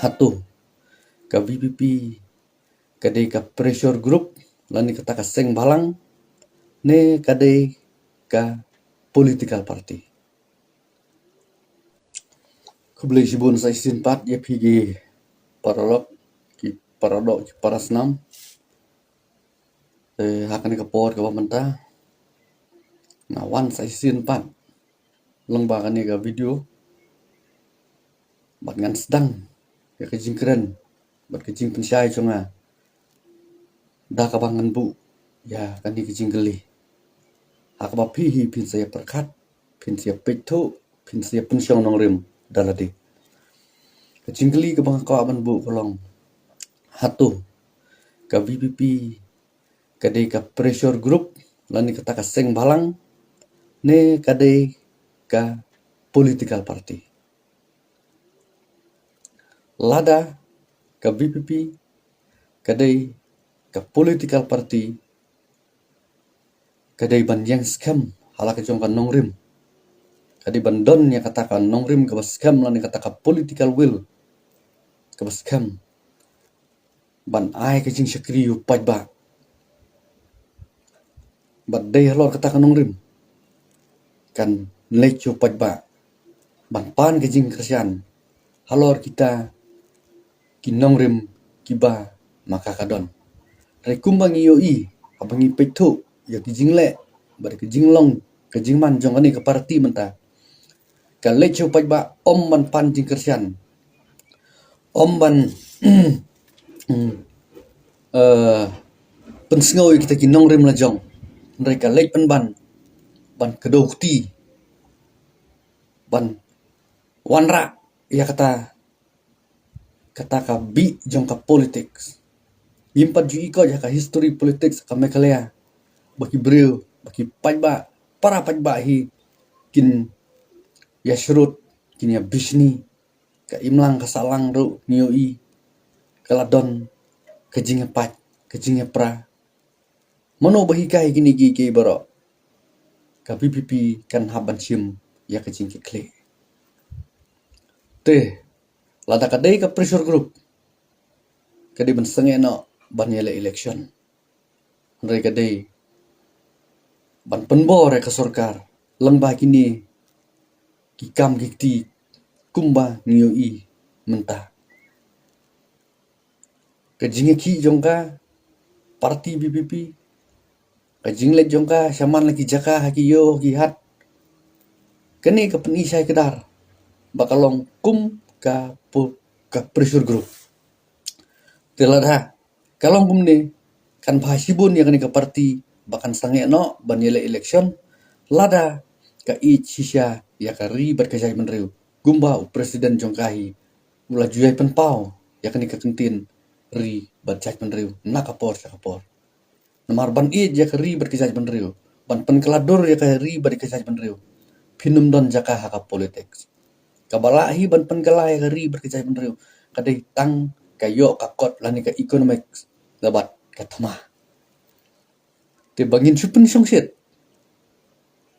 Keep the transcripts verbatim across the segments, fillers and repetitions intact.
Hato ka VPP ka dei ka pressure group, lane kata ka seng bhalang, ne ka dei ka political party? Khublei shibun sa shisien pat ïa phi ki paralok, ki paradoh, ki parasnam. Eh, ha kane ka por kaba mynta nga wan sa shisien pat lyngba kane ka video bad ngan sdang ïa ka jingkren bad ka jingpynshai jong nga da kaba ngan buh ïa kane ka jingkylli. Ha kaba phi hi phin sa ïa pyrkhat, phin sa ïa peit thuh, phin sa ïa pynshong nongrim da lade. Ka jingkylli kaba nga kwah ban buh ka long, hato ka VPP ka dei ka pressure group, lane kata ka seng bhalang, ne ka dei ka political party? Lada ka VPP ka dei ka political party, ka dei ban ïeng skhem ha la ka jong ka nongrim, ka dei ban don ïa kata ka nongrim kaba skhem, lane kata ka political will kaba skhem ban ai ka jingshakri ïa u paidbah. Bad dei halor kata ka nongrim kan leit sha u paidbah ban pan ka jingkyrshan halor kita ki nongrim kiba ma ka ka don. Hynrei kumba ngi ïohi haba ngi peit thuh ïa ki jingleh bad ki jinglong, ka jingman jong kane ka party mynta, ka leit sha u paidbah ym ban pan jingkyrshan, ym ban, mm, eh, pynsngew ïa kita ki nongrim la jong. Hynrei ka leit pynban ban kdew kti, ban wanrah ïa kata, kata ka bih jong ka politics. Ngim pat ju ikot ïa ka history politics ka Meghalaya, ba ki briew, ba ki paidbah, para paidbah hi kin ïa shrut, kin ïa bishni. Ka imlang ka sahlang ruh ngi ïohi ka la don ka jingïapait, ka jingïapra. Mano ba hikai kine kiei kiei baroh? Ka VPP kan hap ban shim ïa ka jingkitkhlieh. Te lada ka dei ka pressure group, ka dei ban sangeh noh ban ïaleh election. Hynrei ka dei ban pynbor ïa ka sorkar lyngba kine ki kam ki kti kumba ngi ïohi mynta. Ka jingïakhih jong ka party VPP, ka jingleit jong ka shaman la ki jaka ha ki ïew ki hat, kane ka pyni shai kdar ba ka long kum ka pu-, ka pressure group. Te lada ka long kumne, kan bha shibun ïa kane ka party ba kan sangeh noh ban ïaleh election lada ka ïeit shisha ïa ka ri bad ka jaitbynriew, kumba u president jong ka hi u la ju ïai pynpaw ïa kane ka kyntien ri bad jaitbynriew na ka por sha ka por. Namar ban ïeit ïa ka ri bad ka jaitbynriew, ban pynkylla dur ïa ka ri bad ka jaitbynriew, phin ym don jaka ha ka politics. Kaba lah hi ban pynkylla ïa ka ri bad ka jaitbynriew ka dei tang ka ïoh ka kot lane ka economics, la bad ka thma. Te ba ngin shu pynshongshit,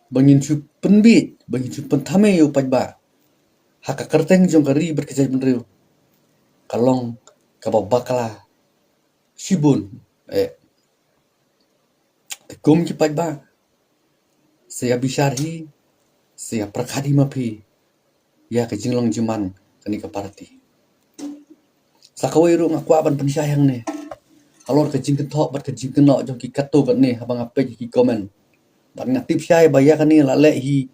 ba ngin shu pynbiej, ba ngin shu pynthame ïa u paidbah ha ka kyrteng jong ka ri bad ka jaitbynriew, ka long kaba bakla shibun. Eh, te kum ki paidbah, sa ïa bishar hi, sa ïa pyrkhat hi ma phi ïa ka jinglong jingman kane ka party. Sa kawei ruh nga kwah ban pynshai hangne halor ka jingkynthoh bad ka jingkynnoh jong ki katto katne haba nga peit ki comment. Bad nga tip shai ba ïa kane la leh hi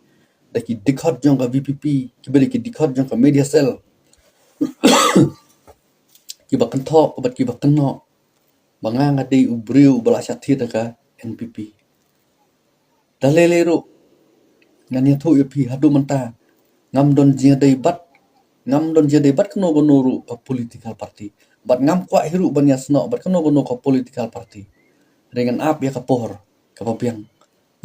da ki dkhot jong ka VPP, kiba dei ki dkhot jong ka media cell, kiba kynthoh bad kiba kynnoh ba nga nga dei u briew uba la shah thied da ka NPP. Da lei lei ruh ngan ïathuh ïa phi, haduh mynta ngam don jingïadei bad, ngam don jingïadei bad kano kano ruh ka political party, bad ngam kwah hi ruh ban ïasnoh bad kano kano ka political party. Hynrei ngan ap ïa ka por kaba biang,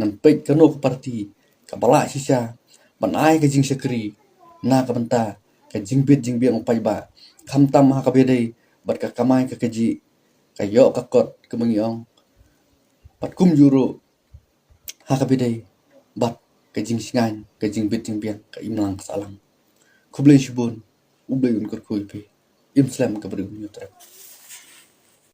ngan peit kano ka party kaba lah shisha ban ai ka jingshakri na ka bynta ka jingbit jingbiang u paidbah, khamtam ha kaba ïadei bad ka kamai ka kajih, ka ïoh ka kot kaba ngi ong, bad kumjuh ruh ha kaba ïadei bad ka jingshngaiñ, ka jingbit jingbiang, ka imlang ka sahlang. Khublei shibun, U Blei un kyrkhu ïa phi. im slem ka bri u Hynñiewtrep.